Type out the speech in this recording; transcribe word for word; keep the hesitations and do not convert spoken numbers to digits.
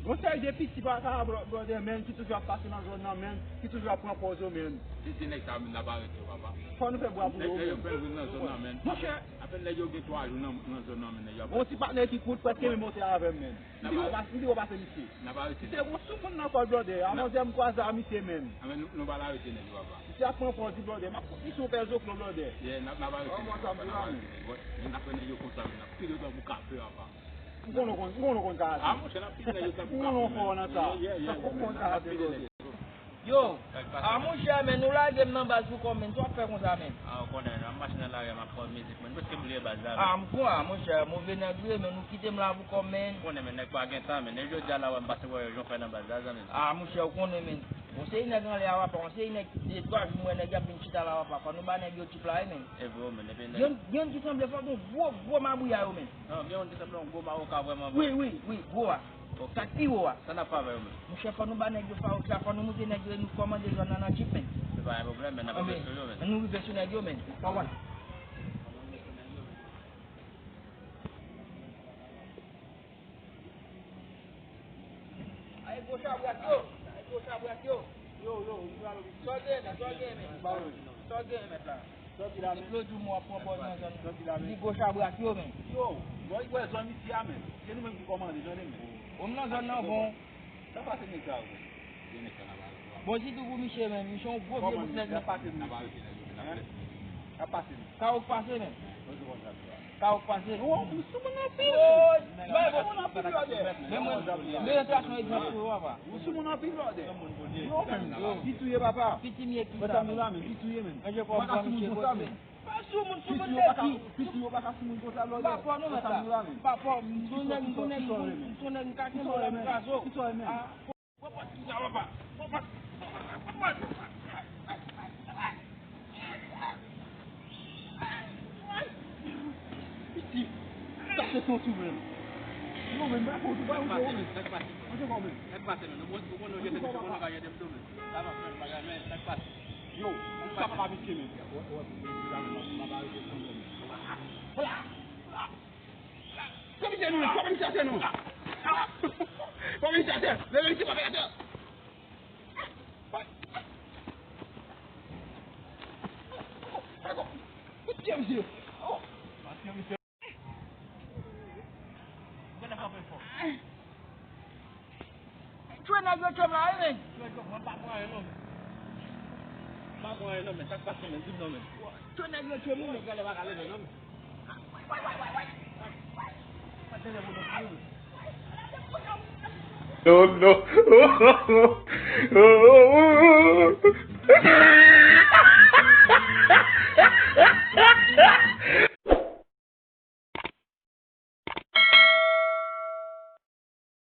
Gon seri de piti pa ka blòdè, men, ki toujou ap pase nan zòn nan, men, ki toujou ap pran pòz yo, men. Si se nèg sa yo menm n ap arete yo, papa. Fò nou fè bwa pou yo. Nèg yo fè vin nan zòn nan, men. Monchè. Apèn nèg yo gen twa jou nan, nan zòn nan, men, nèg yo ap. Gon ti patnè ki kout prèske menm monte avè m, men. M di w pase misye. N ap arete. Misye gon sou moun nan kò l, blòdè. Avan yè m kwaze a misye, men. A, men nou, nou pral arete nèg yo, papa. Misye ap pran pòz li, blòdè. M ap fout misye yon pè zoklo, blòdè. Yeah, n ap, n ap arete nèg yo, papa, n ap arete nèg yo. Bon, nèg ap fè nèg yo konsa, men n ap pile yo tankou kafe, papa. M konnen w konn, m konnen w konn sa. A, monchè, n ap pile nèg yo tankou kafe, men. M konnen w fò nan sa. Yeah, yeah, yeah, men n ap pile nèg yo. Yo, a, monchè, men, nou lage m nan baz pou kò m, men, sa w ap fè konsa, men? A, ou konnen, m ap mache nan lari a, m ap fè mizik, men, m prèske bliye baz la, men. A, m kwè, a, monchè, move nèg ou ye, men, ou kite m la pou kò m, men. Ou konnen, men, nèg pa gen tan, men, e jodi a la, wè, m pase wè yo jan fè nan baz la, zanmi m. A, monchè, ou konnen, men. Bon, se yon nèg anlè a, papa, se yon nèg de twa jou, m wè nèg y ap vin chita la, papa, fò nou ba nèg yo tip la, wi, men. E vre, men, epi nèg. Gen, gen ki sanble fò gon gwo, gwo mabouya yo, men. Non, gen youn ki sanble yon gwo mawoka vrèman vre. Wi, wi, wi, gwo a. Ok. Sa k pi wo a. Sa n ap fè avè yo menm? Monchè, fò nou ba nèg yo fawouch la, fò nou moute nèg yo e nou kòmande zòn nan nan djip, men. Se pa yon pwoblèm, men n ap rive sou yo, men. Ann nou rive sou nèg yo, men. Kòman? Ay, gwo chabrak yo! Ay, gwo chabrak yo! Yo, yo, ou pral. Sa w gen, men, sa w gen, men. Sa w gen, mèt la. Sòti la, men. Depi lòt jou, mwen ap pran pòz nan zòn nan. Sòti la, men. Li gwo chabrak yo, men. Yo, bon, li wè zòn isi a, men. Se nou menm ki kòmande, tande, men. Bon, m nan zòn nan, bon. Sa pase nèg sa yo, men? Gen nèg sa nan baz la. Bon, sitou pou misye, men. Misye yon gwo vye bout nèg, men. Kòman, n ap pase, men? N ap pase, men. Ka ou k pase, men. Bon, se konsa, men. Ka ou k pase. Yo, ou sou moun anpil. Woy, bay bon. Sou moun anpil, blòdè. Men mwen, men yon trasyon egzanp pou yo, papa. Ou sou moun anpil, blòdè. Yo, men. Yo. Ki touye, papa? Piti m ye ki sa, men. Ki touye, men. Manje kòb ban misye kote. Pa sou moun, sou moun depi. Piti yo pa ka sou moun konsa, blòdè. Pa fò non, mèt la. Pa fò, m sou nèg, m sou nèg, m sou nèg, m ka kenbe w la, m kraze w. Ki sa w renmen? Pran pòz sa, papa. Pran pòz. Piti, sa se son tou menm. Non, men, pa konn, pa konn, men. Manje kò, men. Manje kò, papa. Yo, ou ka pa misye menm. Komisè nou, komisè nou. Komisè, leve misye pa fè atè. Komisè, misye. Tchwe nèg yo tchwe m la, wi, men. Mwen pa pran anyen, non, men. Pa pran anyen, non, men. Sa k pase, men? Di m, non, men. Tchwe nèg yo tchwe m, wi, men. Gade, pa ka leve, non, men. No, no.